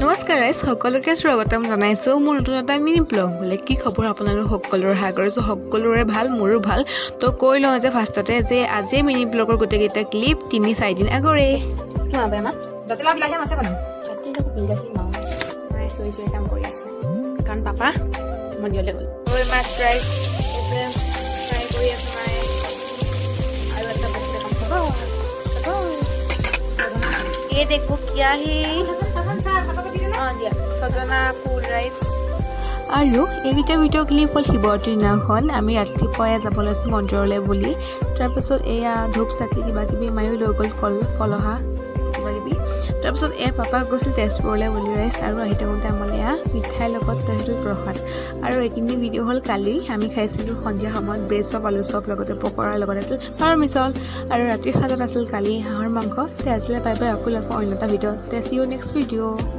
নমস্কাৰ ৰাইজ, সকলোকে স্বাগতম জনাইছোঁ মোৰ নতুন এটা মিনি ব্লগ বোলে। কি খবৰ আপোনালোক সকলোৰে? আশা কৰিছোঁ সকলোৰে ভাল, মোৰো ভাল। তো কৈ লওঁ যে ফাৰ্ষ্টতে যে আজিয়ে মিনি ব্লগৰ গোটেইকেইটা ক্লিপ 3-4 দিন আগৰে। জাতিলাও, বিলাহী মাছে বনাম। জাতিলাও, বিলাহী, মাছ। মায়ে চৰি চৰি কাম কৰি আছে, কাৰণ পাপা মন্দিৰলৈ গ'ল। কাৱৈ মাছ ৰাইজ, ফ্ৰাই কৰি আছে মায়ে। আৰু এটা বস্তু কাম হ'ব। ये देखो, क्या है? অঁ দিয়া, ছজনা ফুল ৰাইচ। আৰু এইকেইটা ভিডিঅ' ক্লিপ হ'ল শিৱৰাত্ৰিৰ দিনাখন আমি ৰাতিপুৱাই যাব লৈছোঁ মন্দিৰলৈ বুলি। তাৰপিছত এয়া ধূপ, চাকি, কিবা কিবি মায়ো লৈ গ'ল, কল কলহা কিবা কিবি। তাৰপিছত এয়া পাপা গৈছিল তেজপুৰলৈ বুলি ৰাইজ। আৰু আহি থাকোঁতে আমালৈ এয়া মিঠাইৰ লগত আহিছিল প্ৰসাদ। আৰু এইখিনি ভিডিঅ' হ'ল কালি আমি খাইছিলোঁ সন্ধিয়া সময়ত ব্ৰেড চপ, আলু চপ, লগতে পকৰাৰ লগত আছিল পাৰ মিছল। আৰু ৰাতিৰ সাজত আছিল কালি হাঁহৰ মাংস। তে আছিলে, বাই বাই, আকৌ লগ পাওঁ অন্য এটা ভিডিঅ'। তে চি ইউ নেক্সট ভিডিঅ'।